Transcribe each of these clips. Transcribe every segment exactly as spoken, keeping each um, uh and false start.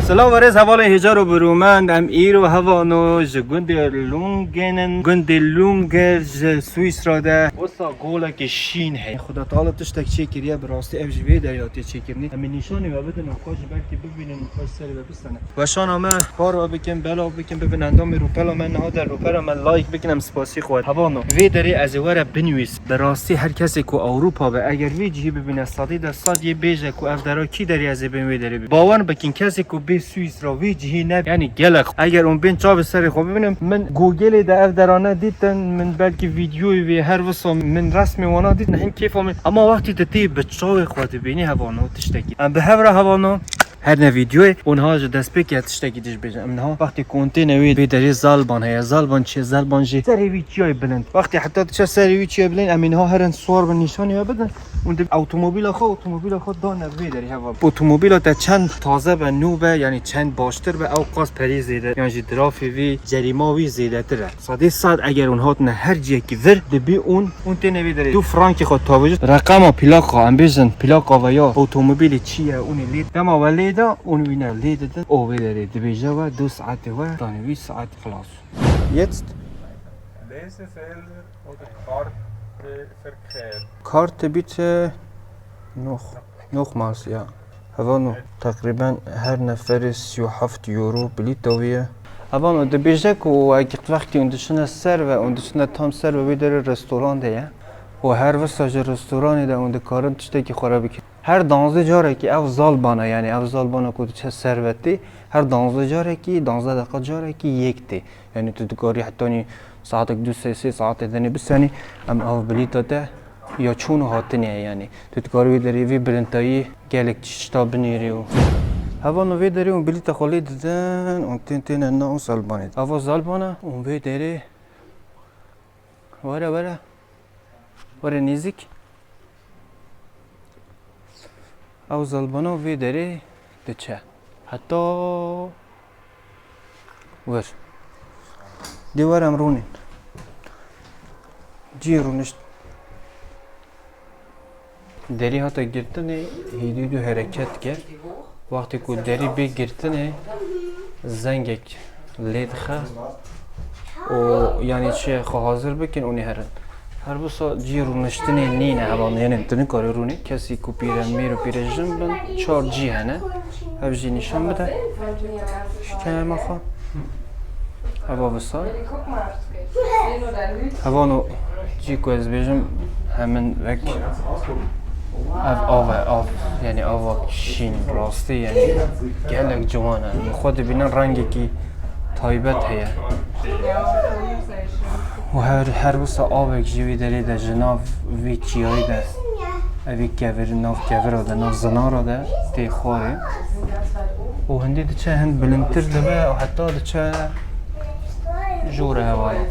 Silav û rêz hevalên hêjar û birûmend, em îro hevano ji gundê Lungên in. Gundê Lunger ji Swîsra de. Wisa golekî şîn heye. Xuda Teala tiştek çêkiriye, bi rastî ev ji vê derê hatiye çêkirinê. Em ê nîşanî we bidin û xwe jî belkî bibînin û xwe ji ser ve bisene. Weşana me, par ve bikin, belav bikin, bibin endamê rûpela me, niha der rûpela me like bikin, em spasî xwe. Hevano, vê derê ez ê were binivîs. Bi rastî her kesê ku Ewropa be, eger vê cihî bibîne, sedî de sed yê bêje ku ev dera kî derê ez ê bên wê derê bibînim. Bawer bikin, kesê ku bê Swîsra vê cihî ne, yanî gelek. Eger hûn bên çavê serê xwe bibînin, min Google-ê de ev derane dîtin, min belkî vîdyoyê vê her wisa min resmê wana dît, hin kêfa min. Ama wextî tu tê bi çavê xwe dibînî hevano tiştekî. Em bi hev re hevano. Her ne vîdyoyê û niha ji destpêkê tiştekî dî jî bêjin. Em niha wextê ku hûn têne wê, wê derê Zalban heye. Zalban çi ye? Zalban jî serê wî çiyayê bilind. Wextê heta diçe serê wî çiyayê bilind, em ê niha herin siwar bin nîşanî we bidin. Hûn dib-, otomobîla xwe, otomobîla xwe dane vê derê heval. Otomobîla te çend taze be, nû be, yanî çend baştir be, ew qas perê zêde, yan jî dirafê vî, cerîma wî zêdetir e. Sedê sed eger hûn hatine her ciyekî vir, dibî hûn, hûn têne vê derê. Du frankê xwe tavêjin. Reqema plaka, em bêjin plaka ve ya otomobîlê çi ye, hûn ê lê. Dema we lê da, hûn wî ne lê didin. O vê derê dibêje we, du saetê we, danî wî saet xilas. Jetzt? Lese Felder oder Karte verkehrt. Karte bitte noch, nochmals, ja. Hevalno, teqrîben her neferê sî û heft euro bilîta wî ye. Hevalno, dibêje ku wek wextî hûn diçine ser ve, hûn diçine tam ser ve, wê derê restoran de ye. Û her wisa ji restoranê de hûn dikarin tiştekî xwe re bikin. Her danzdeh carekî ev zalbana, yanî ev zalbana ku diçe ser ve tê, her danzdeh carekî, danzdeh deqa carekî yek tê. Yanî tu dikarî hetanî saetek du sê, sê saetê dinê bisenî, em ev bilîta te ya çûn û hatinê ye yanî. Tu dikarî wê derê vê bilintayî gelek tişta binêrî û hevalno vê derê hûn bilîta xwe lê didin û tên têne nav zalbanê. Ava zalbana û vê derê were, were, were nêzîk. Ew zalbana vê derê diçe. Heta wir. Dê were em rûnîn. Cî rûnişt. Derî hate girtinê, hêdî dû hereket dike. Wextê ku derî bê girtinê, zengek lê dixe û yanî çi xwe hazir bikin û nê herin. Her wisa cî rûniştinê nîne hevalno, yanî tu nikarî rûnî, kesî ku pîre mêr û pîre jin bin, çar cî hene. Ev jî nîşan bide. Şikeme xwe. Eva wisa. Hevalno cî ku ez bêjim hemin wek ev av e, av, yanî ava şîn, rastî, yanî gelek ciwan e. Min xwe dibînin rengekî taybet heye. Û her, her wisa avek ji vî derê de ji nav vî çiyayî de, evî kevir, nav kevira de, nav zinara de tê xwarê. Û hindî diçe hin bilindtir dibe û heta diçe jûre hevalê.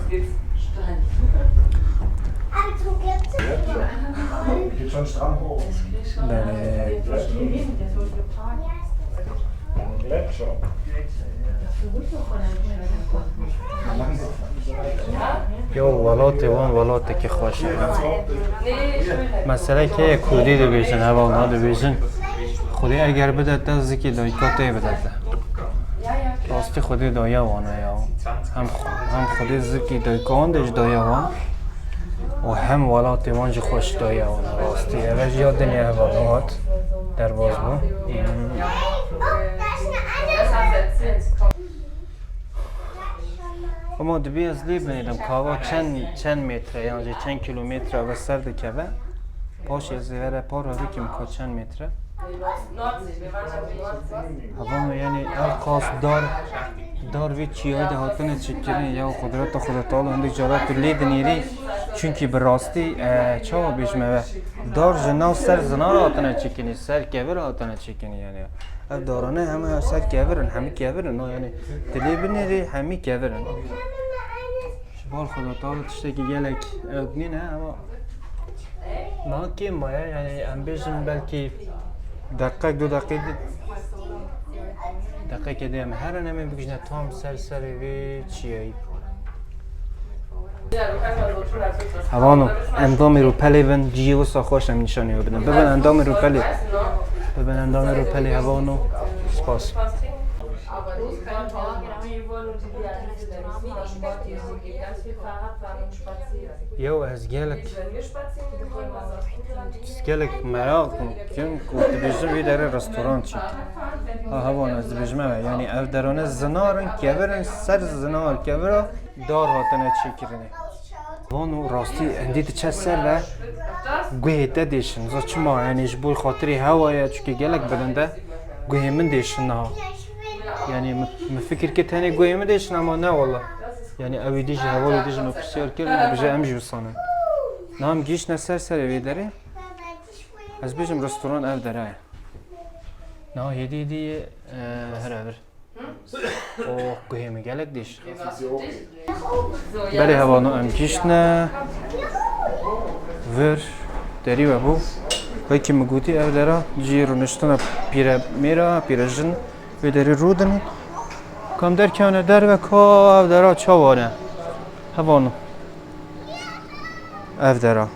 Belê. Yo, welatê wan welatekî xweş e. Mesele kê ye, Kurdî dibêjin, heval na dibêjin. Xwedê eger bide te, zikê dayika tê bide te. Rastî Xwedê daye wan e ya. Hem, hem Xwedê zikê dayika wan de jî daye wan. Û hem welatê wan jî xweş daye wan. Rastî, eve jî ya dinya heval hat. Derbas bû. Ama dibê ez lê binêrim, kava çend, çend metre yan jî çend kilometre ve ser dikeve. Paşê ez ê here par ve bikim ka çend metre. Hevalno, yanî ev qas dar, dar vê çiyayê de hatine çêkirin ya, qudreta Xwedê Teala, hindek cara tu lê dinêrî, çunkî bi rastî, e, çawa bêjim eve, dar ji nav ser zinar hatine çêkirin, ser kevir hatine çêkirin yanî. Ev darane heme ser kevir in, hemî kevir in, no, yanî tu lê binêrî, hemî kevir in. Ji bar Xwedê Teala tiştekî gelek ew nîne, ama niha kêm maye, yanî em bêjin belkî deqek, du deqî di-, deqekê dê em herin, em ê bigihîjine tam ser serê vê çiyayî. Hevano, endamê rûpelê bin, cihê wisa xweş em nîşanî we bidin. Bibin endamê rûpelê. Bibin endamê rûpelê, hevano. Spas. Yew ez gelek, gelek meraq dikim ku dibêjin vê derê restoran çêkin. Ha, hevalno, ez dibêjim ev e. Yanî ev derane zinar in, kevir in, ser zinar kevira dar hatine çêkirinê. Vano rastî endî diçe ser ve guhê te dêşin. Za çima? Yanî ji bo xatirê hewa ye, çunke gelek bilind e, guhê min dêşin niha. Yanî min, min fikir kir tenê guhê min dêşin, ama ne wala. Yanî ew ê dî jî, hevalê dî jî min pirsiyar kir, min dibêje em jî wisa ne. Niha em gihîştine ser serê vê derê. Ez bêjim restoran ev dere ye. Niha hêdî hêdî, e, here vir. Oh, guhê min gelek dêş. Belê hevalno, em gihîştine vir, derî we bû. Wekî min gotî ev dera cihê rûniştina pîre mêra, pîre jin. Wê derê rûdinî. Kam derkevne derve ka ev dera çawa ne? Hevalno. Ev dera.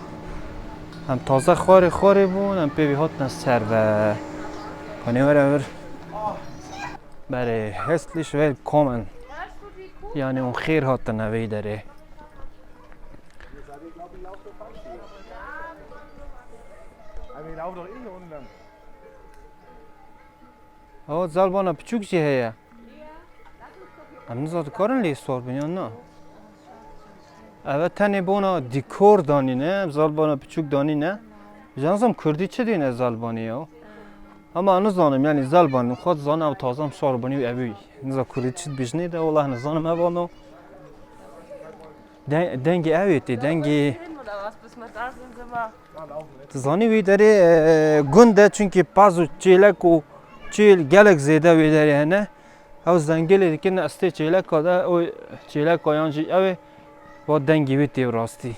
Em taze xwarê xwarê bûn, em pê vî hatine ser ve. Kanê were vir. Berê, herzlich willkommen. Yani, hûn xêr hatine vê derê. Awa zalbana piçûk jî heye. Em niza dikarin lê sor bin yan na? Ev e tenê bona dîkor danîne, zalbana piçûk danîne. Ji nizam kurdî çi dîne zalbanê ya? Ama nizanim, yani zalban xwe dizane ew taze em sor binî û ew ê. Niza kurdî çi dibêjinê de, wela nizanim ev ano. De-, dengê ew ê tê, dengê. Tu zanî wî derê, e, gund e, çunkî paz û çêlek û çêl gelek zêde wê derê hene. Ew zengilê dikin estê çêleka de, o çêleka yan jî ew ê, va dengê wî tê rastî.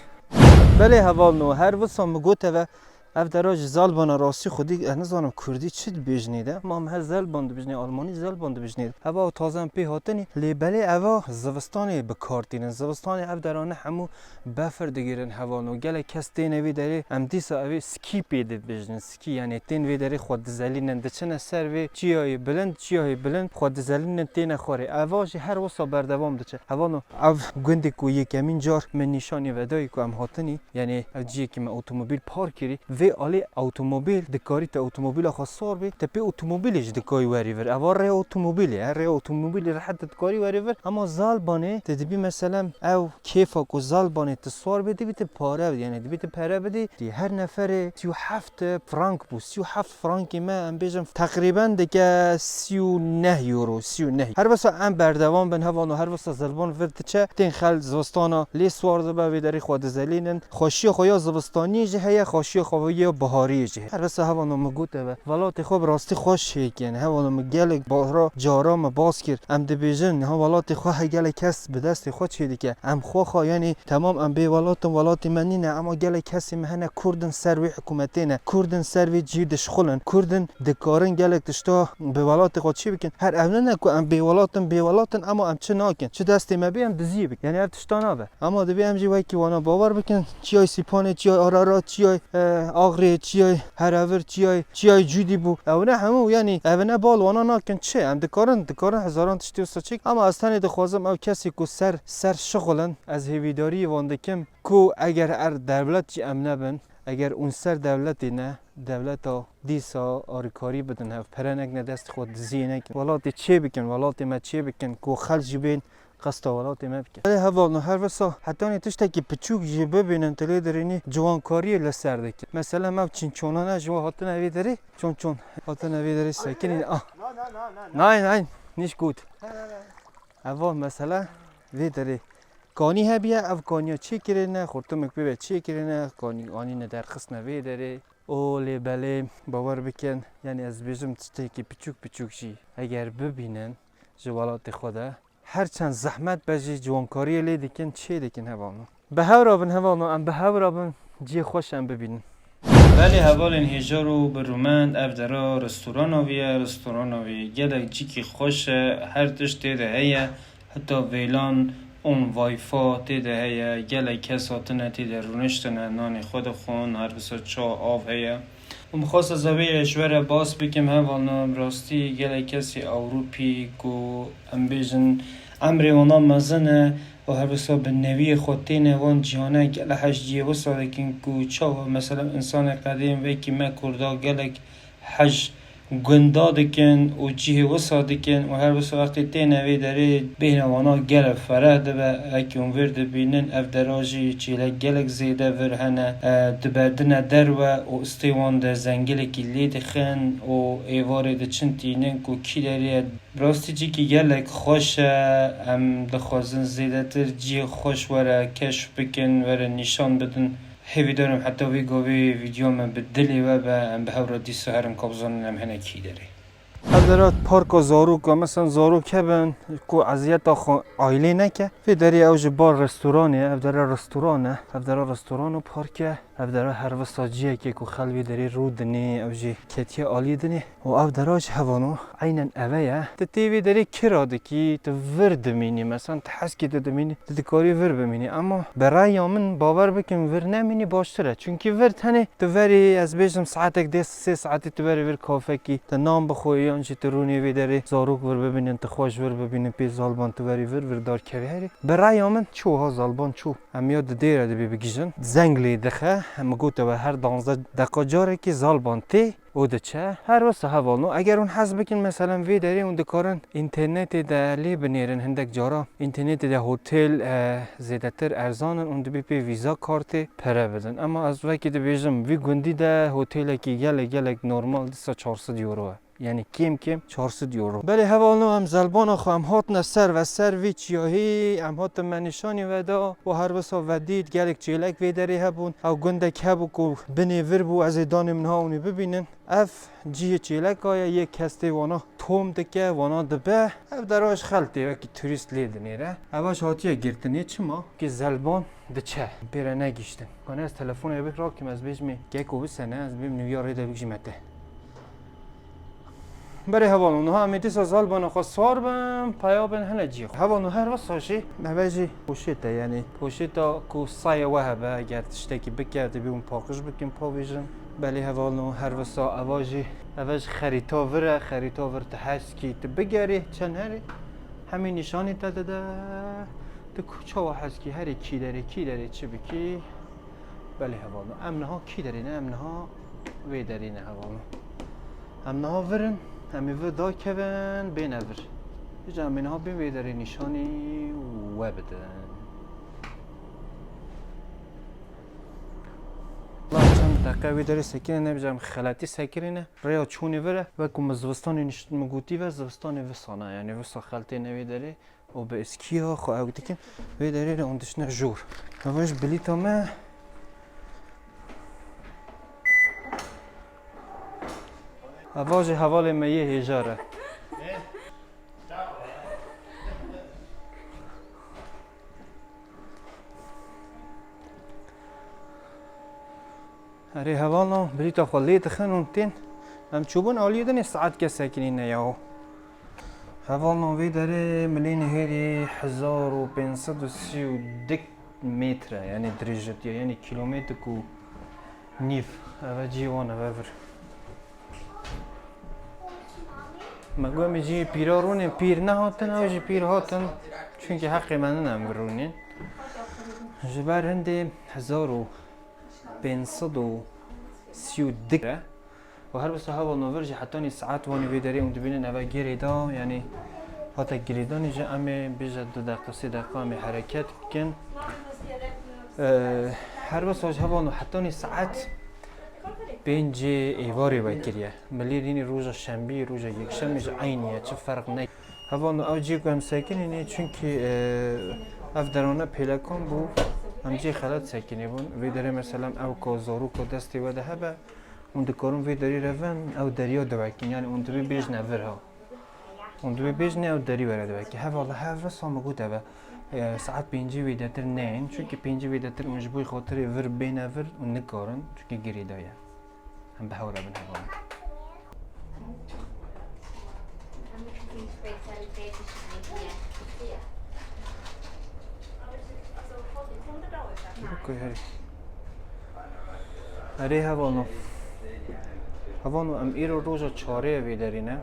Belê hevalno, her wisa min gote ve, ev dera jî zalbana rastî xwedî, ez nizanim kurdî çi dibêjinê de. Ma em her zelban dibêjinê, almanî zelban dibêjinê. Heva taze em pê hatinî, lê belê eva zivistanê bi kar tînin. Zivistanê ev derane hemû befir digîrin hevalno. Gelek kes têne vê derê, em dîsa evê skî pê dibêjin. Skî, yani tên vê derê xwe dizelînin, diçine ser vê çiyayê bilind, çiyayê bilind xwe dizelînin têne xwarê. Eva jî her wisa berdewam diçe. Hevalno, ev gundê ku yekemîn car min nîşanî ve dayî ku em hatinî, yani ev ciyekî me otomobîl park kirî. Vê alî otomobîl dikarî te otomobîla xwe sor bê, te pê otomobîlê jî dikarî werî vir. Eva rê otomobîlê, her rê otomobîlê rehet te dikarî werî vir. Ama zalbanê te dibî meselem ew kêfa ku zalbanê tu sor bê, dibî tu pare bidî. Yani dibî tu pere bidî. Dî her neferê sî û heft frank bû. Sî û heft frankê me, em bêjin, teqrîben dike sî û neh euro, sî û neh. Her wisa em berdewam bin, hevalno, her wisa zalban vir diçe, tên xel zivistana lê siwar dibe, vê derê xwe dizelînin. Xweşiya xwe ya zivistaniyê jî heye, xweşiya xwe ya bihariyê jî heye. Her wisa hevalno min gote ve, welatê xwe bi rastî xweş çêkin. Hevalno min gelek bara cara me bas kir. Em dibêjin, niha welatê xwe he gelek kes bi destê xwe çêdike. Em xwe xwe, yani, temam em bê welat in, welatê me nîne, ema gelek kesê me hene Kurd in ser wê hikûmetê ne. Kurd in ser vê cihê dişixulin. Kurd in dikarin gelek tişta bi welatê xwe çê bikin. Her ev nine ku em bê welat in, bê welat in, ema em çi nakin. Çi destê me bê, em diziyê bikin. Yani ev tişta nabe. Ema divê em jî wekî wana bawer bikin. Çiyay Sîpanê, çiyay Ararat, çiyay, e, Axrê, çiyay Herevir, çiyay, çiyay Cûdî bû. Ew ne hemû, yani ev ne bal wana nakin çi? Em dikarin, dikarin hezaran tiştê wisa çêk. Ama ez tenê dixwazim ew kesê ku ser, ser şixulin, ez hêvîdariyê wan dikim ku eger er dewlet jî em nebin, eger ûn ser dewletê ne, dewleta dîsa arîkarî bidin hev, pere nekine destê xwe, diziyê nekin. Welatê çê bikin, welatê me çê bikin, ku xelk jî bên qesta welatê me bike. Belê hevalno, her wisa hetanî tiştekî piçûk jî bibînin, tu lê dirênî ciwankariyê li ser dike. Mesela, me ev çînçonane ji we hatine vê derê, çon çon hatine vê derê sekinîn. Ah. Nein, nein, nicht gut. Eva mesela vê derê kanî hebiye, ev kaniya çêkirine, xurtimik pê ve çêkirine, kanî anîne derxistine vê derê. O lê belê, bawer bikin, yani ez dibêjim tiştekî piçûk piçûk jî eger bibînin ji welatê xwe de, her çend zehmet be jî ciwankariyê lê dikin, çê dikin hevalno. Bi hev re bin hevalno, em bi hev re bin cihê xweş em bibînin. Belê hevalên hêjar û birûmend, ev dera restorana vî ye, restorana vî gelek cîkî xweş e, her tişt tê de heye, heta vêlan û vayfa tê de heye, gelek kes hatine tê de rûniştine, nanê xwe dixwin, her wisa ça, av heye. Û min xwest ez vê ji we re bas bikim, hevalno, bi rastî gelek kesê Ewropî ku em bêjin Emrê wana mezin e û her wisa bi newiyê xwe têne van cîhane gelek hej cihê wisa dikin ku çawa, mesela, însanê qedîm wekî me Kurda gelek hej gunda dikin û cihê wisa dikin û her wisa wextê têne vê derê bêhna wana gelek fereh dibe. Wekî hûn vêr dibînin, ev dera jî çêlek gelek zêde vir hene, e, diberdine derve û stê wan de zengilekî lê dixin û êvarê diçin tînin ku kî derê ye. Bi rastî cîkî gelek xweş e, em dixwazin zêdetir cihê xweş were keşf bikin, were nîşan bidin. Hêvîdar im heta vê gavê vîdyoya me bi dilê we be, em bi hev re dîsa herin ka bizanin em hene kî derê. Ev dera parka zarok e, mesela zarok hebin ku eziyeta xwe aîlê neke. Vê derê ew ji bar restoranê ye, ev dere restoran e, ev dere restoran û park e. Ev dera her wisa ciyekê ku xelk vê derê rû dinê, ew jî ketiye aliyê dinê. Û ev dera ji hevalno eynen eve ye. Tu tê vê derê kira dikî, tu vir dimînî, mesela tu heskî tu dimînî, tu dikarî vir bimînî. Ema bi reya min, bawer bikin, vir nemînî baştir e. Çunkî vir tenê tu verî, ez bêjim saetek dê, sê saetî tu verî vir kafekî, tu nan bixweyî yan jî tu rûnê vê derê zarok vir bibînin, tu xweş vir bibînin, pê zalban tu verî vir, vir darkevî herî. Bi reya min çû ha zalban çû. Em ya di dê re dibê bigihîjin. Zeng lê dixe, min gote we her danzdeh deqa carekî zalban tê û diçe. Her wisa hevalno, eger hûn hez bikin, meselen vê derê hûn dikarin înternetê de lê binêrin, hindek cara înternetê de hotel, e, zêdetir erzan in, hûn dibê pê vîza kartê pere bidin. Ema ez wekî dibêjim, vî gundî de hotelekî gelek gelek normal dîsa çar sed euro ye. Yanî kêm kêm çar sed euro. Belê hevalno, em zelbana xwe em hatine ser ve ser vî çiyahî, em hatin me nîşanî ve da û her wisa ve dît gelek çêlek vê derê hebûn. Ew gundek hebû ku binê vir bû, ez ê danê min ha hûnî bibînin. Ev cihê çêleka ye, yê kes tê wana tom dike, wana dibe. Ev dera ji xelk tê wekî turîst lê dinêre. Eva ji hatiye girtinê çima? Ki zelban diçe. Pê re negihîştin. Kanê ez telefonê bik rakim, ez bêjimê geko bisene, ez bêm nûya rê de bigijîme te. Berê hevalno, niha em ê dîsa zalbana xwe sar bin, peya bin hene cî. Hevalno, her wisa jî, eve jî poşêt e, yanî poşêta ku sayê we hebe, eger tiştekî bike, dibê hûn paqij bikin, pavêjin. Belê hevalno, her wisa eva jî, eve jî xerîta vir e, xerîta vir tu heskî, tu bigerî, çend herî, hemî nîşanî te dide. Tu ku çawa heskî herî kî derê, kî derê çi bikî? Belê hevalno. Em niha kî derê ne? Em niha vê derê ne hevalno. Em niha vir in, em ê vir dakevin, bêne vir. Îca em ê niha bên vê derê nîşanî we bidin. Wela çend deqe wê derê sekine, nebêje em xeletî sekirîne. Rêya çûnê vir e. Wek ku min zivistanê nişt-, min gotî ve, zivistanê visa ne. Yanî visa xeltê ne wê derê. Û bi êskiya xwe ew dikin. Vê derê re hûn diçine jor. Eva ji bilîta me. Eva jî hevalê me yê hêja re. Erê hevalno, bilîta xwe lê dixin û tên. Em çûbûn aliyê dinê saet ke sekinîne yaw. Hevalno, vê derê milê nihêrî hezar û pênc sed û sî û du metre, yanî dirêjetiye, yanî kîlometrik û nîv. Eve cî wan eve vir. Me got, em ê cî pîra rûnên, pîr nehatin, ew jî pîr hatin. Çunkî heqê me nine em birûnên. Ji ber hindê hezar û pênc sed û sî û du re. Û her wisa hevalno, vir jî hetanî saet wanî vê derê hûn dibînin eve girêda, yanî hate girêdanî jî em ê bêje du deqa, sê deqa em ê hereket bikin. Ee, her wisa jî hevalno hetanî saet pêncê êvarê vekiriye. Milîr hînî roja şembî, roja yekşemê jî eynî ye, çi ferq ne. Hevalno, ew cî ku em sekinînê, çunkî, e, ev derane pêlekan bû, em cî xelet sekinîbûn. Vê derê, meselem, ew ka zaroka destê we de hebe, hûn dikarin vê derî re ven, ew deriya diwekîn, yanî hûn dibê bêjne vir ha. Hûn dibê bêjne ew derî were diwekî. Hevala, her wisa min got eve, e, saet pêncî wê detir neyên, çunkî pêncî wê detir hûn ji bo xatirê vir bêne vir û nikarin, çunkî girêda ye. Em bi hev re bin hevalno. Erê hevalno. Hevalno, em îro roja çarê ye vê derî ne.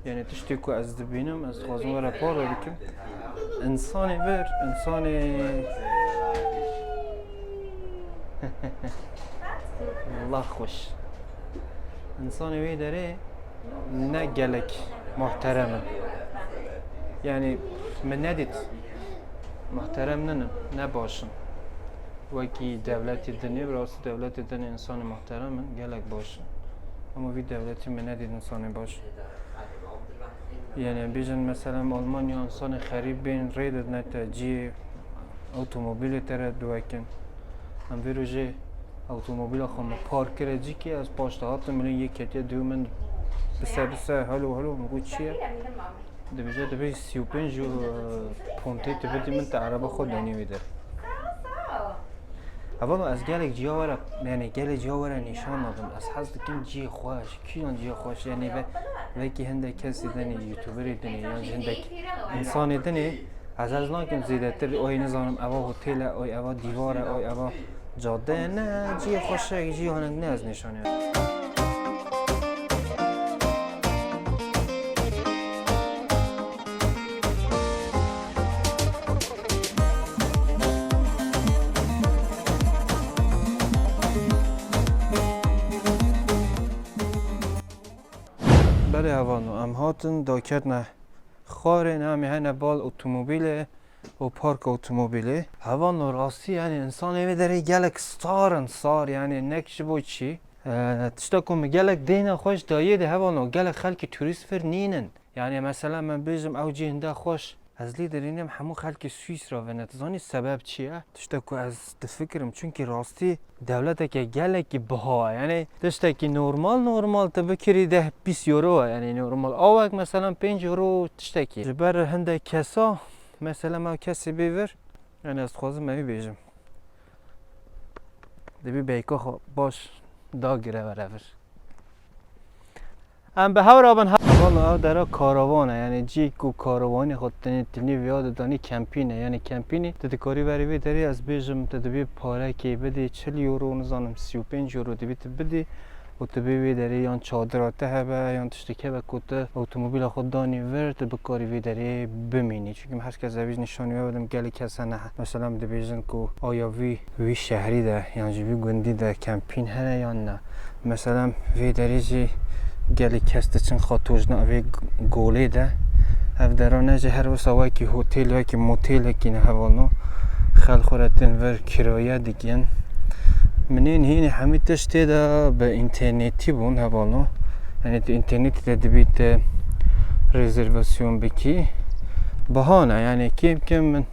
Yani tiştê ku ez dibînim, ez dixwazim were paro bikim. Însanê vir, însanê Allah xweş. Însanê wê derê ne gelek muhterem in. Yani min nedît muhterem ninin, ne baş in. Wekî dewletê dinê, bi rastî dewletê dinê însanê muhterem in, gelek baş in. Ama vî dewletî min nedît însanê baş. Yani em bêjin mesela em Almanya însanê xerîb bên rê didine te cihê otomobîlê te re diwekin. Em vê rojê otomobîla xwe min park kire cîkê, ez paş de hatim, milên yek ketiye, dû min bise bise, helo helo, min got çi ye? Dibêje, dibê sî û pênc, e, pontê tu bidî min, te ereba xwe danî wê der. Hevalno, ez gelek ciya were, yani gelek ciya were nîşan nadim. Ez hez dikim cihê xweş, kîjan cihê xweş, yani ve, vekî hindek kesî dinê, youtuberê dinê, yan jî hindek însanê dinê, ez hez nakim zêdetir, oy nizanim, eva hotêl e, oy eva dîvar e, oy eva cade ye, ne, cihê xweş e, cihê hinek ne ez nîşanê. Belê hevalno, em hatin daketine xwarê, ne em ê hene bal otomobîlê û park otomobîlê. Hevalno, rastî yani însanê vê derê gelek star in, star yani, nek ji bo çi. E, tişta ku min gelek deyna xweş dayê de hevalno, gelek xelkî turîst vir nînin. Yani mesela min bêjim ew cî hinde xweş. Ez lê dirînim hemû xelkê Swîsra ve ne. Tu zanî sebeb çi ye? Tiştek ku ez difikirim, çunkî rastî dewleteke gelekî biha ye. Yani tiştekî normal, normal tu bikirî deh bîst euro ye. Yani normal. Awek mesela pênc euro tiştekî. Ji ber hindek kesa, mesela me kesê bê vir, yani ez dixwazim me wî bêjim. Dibî beyka xwe baş dagire were vir. Em bi hev re bin he-, Valla ev dera karavan e, yani cî ku karavanê xwe tenê tinî viya didanî kempîn e, yani kempînî tu dikarî verî vê derê ez bêjim tu dibî parekê bidî çil euro, nizanim sî û pênc euro dibî tu bidî û tu bê wê derê yan çadira te hebe yan tiştek hebe ku tu otomobîla xwe danî vir tu bikarî vê derê bimînî. Çimkî min her kes evî nîşanî we bidim gelî kes hene. Mesela em dibêjin ku aya vî, vî şehrî de yan jî vî gundî de kempîn hene yan ne. Mesela vê derê jî gelî kes diçin xatojna vê golê de. Ev dera ne jî her wisa wekî hotel, wekî motelekî ne hevalno. Xelk xwe re tên vir kiraye digin. Minên hînî hemî tişt tê de bi înternetî bûn hevalno. Yani tu înternetî de dibî tu rezervasyon bikî. Bahane yani kêm kêm min,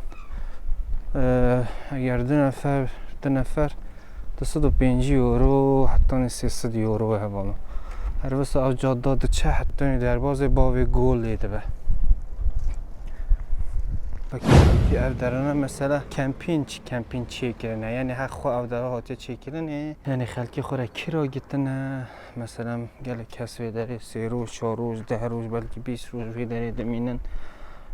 e, eger du nefer, du nefer du sed û pêncî euro hetanî sê sed euro hevalno. Her wisa ev cadda diçe hetanî derbazê bavê gol lê dibe. Bakî ev derene mesela kempîn, kempîn çêkirine. Yani her xwe ev dere hatiye çêkirinê. Yani xelkê xwe re kira gitine. Mesela gelek kes vê derê sê roj, çar roj, deh roj, belkî bîst roj vê derê dimînin.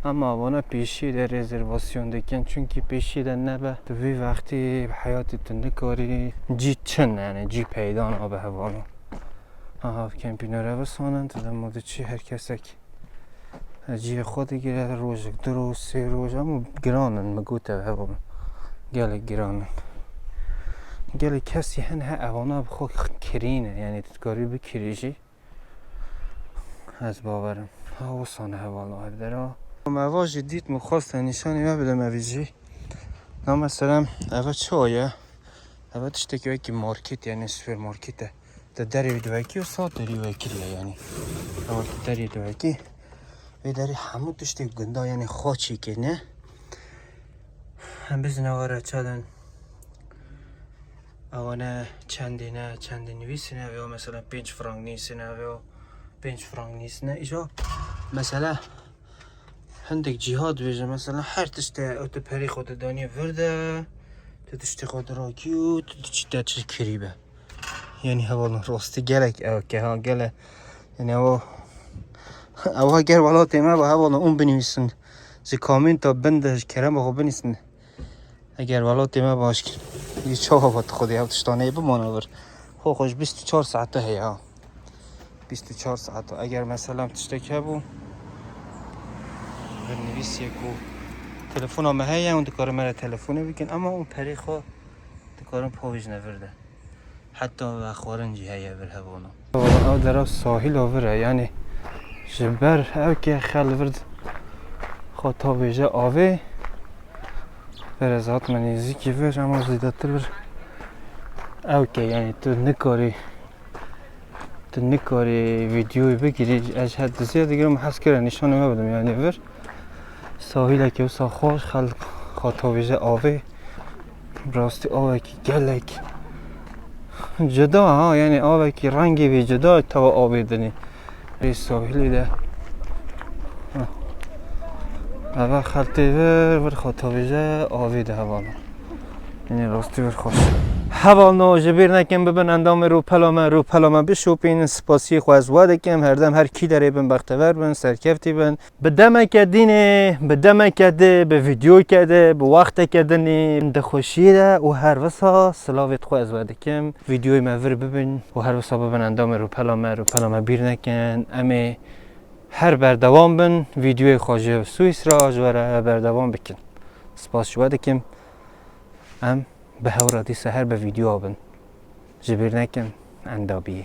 Ama vana pêşî de rezervasyon dikin. Çunkî pêşî de nebe, tu vî vextî bi heyatî tu nikarî cî çin, yani cî peyda nabe hevalno. Aha, kempînore visanin, tu dema diçî her kesek cihê xwe digire, rojek, du roj, sê roj, ama giran in, min got ev hevû gelek giran in. Gelek kesî hene he evana bi xwe kirî ne, yani tu dikarî bikirî jî. Ez bawerim. Ha, wisa ne hevala ev dera. Me eva jî dît, min xwest nîşanî we bidim evî jî. Na mesela eve çi ye? Eve tiştekî wekî market, yani süpermarket e. Te derê wî diwekî û sat derî wekiriye yani. Ew derê diwekî. Vê derê hemû tiştê gunda yani xwe çêkirine. Em bizine were çadan. Ewane çendê ne, çendê nivîsine, ev mesela pênc frank nivîsine, ev pênc frank nivîsine. Îja mesela hindek cîha dibêje, mesela her tiştê ew tu perê xwe didanî vir de, tu tiştê xwe dirakî û tu diçî te çi kirî be. Yani hevalno rastî gelek ew ke ha gele. Yani ew, ew ha ger welatê me be hevalno hûn binivîsin. Ji komenta bin de ji kerema xwe binivîsin. Eger welatê me baş kir, yê çawa vat Xwedê ev tiştanê bimana vir. Xwe xwe ji bîst û çar saete heye ha. Bîst û çar saet. Eger mesela tiştek hebû, bi nivîsiyê ku telefona me heye, hûn dikarin me re telefonê bikin, ama hûn perê xwe dikarin pavêjine vir de. Heta vexwarin jî heye vir hevana. Ew dera sahîla vir e, yanî ji ber ew ke xel vir xwe tavêje avê, berez hatime nêzîkî vir, ama zêdetir vir ew ke, yanî tu nikarî, tu nikarî vîdyoyê bigirî, ez ji her diziyê digirim, hez kire nîşanê me bidim, yanî vir sahîlekî wisa xweş, xelk xwe tavêje avê, rastî avekî gelek cuda ha, yanî avekî rengê vê cuda tava avê dinê. Rê sahîlê de. Ha. Eve xeltê vir, vir xwe tavêje avê de hevala. Yanî rastî vir xweş. Hevalno, ji bîr nekin bibin endamê rûpela me, rûpela me bişopînin, spasiyê xwe ez we dikim, herdem her kî derê bin, bextever bin, serkeftî bin. Bi demeke dînê, bi demeke di, bi vîdyoyeke di, bi wexteke dinê, di xweşiyê de û her wisa silavê xwe ez we dikim. Vîdyoyê me vir bibin û her wisa bibin endamê rûpela me, rûpela me bîr nekin. Em ê her berdewam bin, vîdyoyê xwe ji Swîsra ji we re berdewam bikin. Spas ji we dikim. Em bi hev re dîsa her bi vîdyoya bin. Ji bîr nekin, endamiyê.